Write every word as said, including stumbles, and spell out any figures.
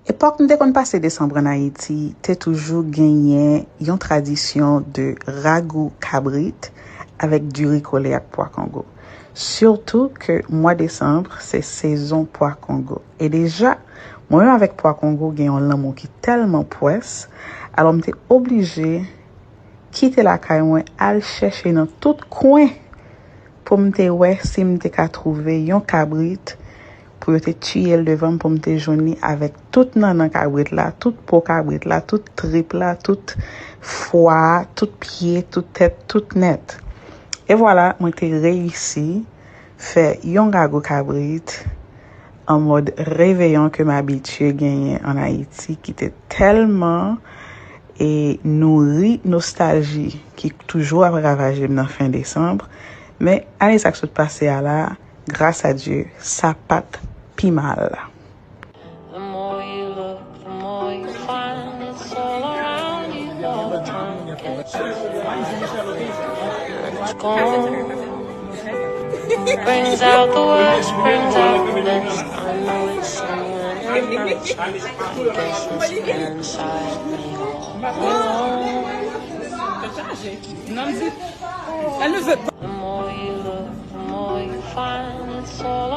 Epòk m te konn pase desanm ann Ayiti, te toujou genyen yon tradisyon de ragou kabrit avèk diri kole ak pwa kongo. Sitou ke mwa desanm, se sezon pwa kongo. E deja, mwen menm avèk pwa kongo gen yon lanmou ki tèlman pwès, alò m te oblije kite lakay mwen, al chèche nan tout kwen pou m te wè si m te ka twouve yon kabrit pou yo te tiye l devan m, pou m te jwenn li avèk tout nannan kabrit la, tout po kabrit la, tout trip la, tout fwa a, tout pye, tout tèt, tout nèt. E vwala, mwen te reyisi fè yon ragou kabrit an mòd reveyon ke m abitye genyen ann Ayiti, ki te tèlman e nouri nostalji ki toujou ap ravaje m nan fen desanm. Men ane sa k sot pase a la, gras a Dye, sa pa t pi mal. The more you look, the more you find. It's all around you all the time. It's gone. Brings out the worst, brings out the best. I know it's someone I'm not. I guess it's been inside me all along. The more you look, the more you find. It's all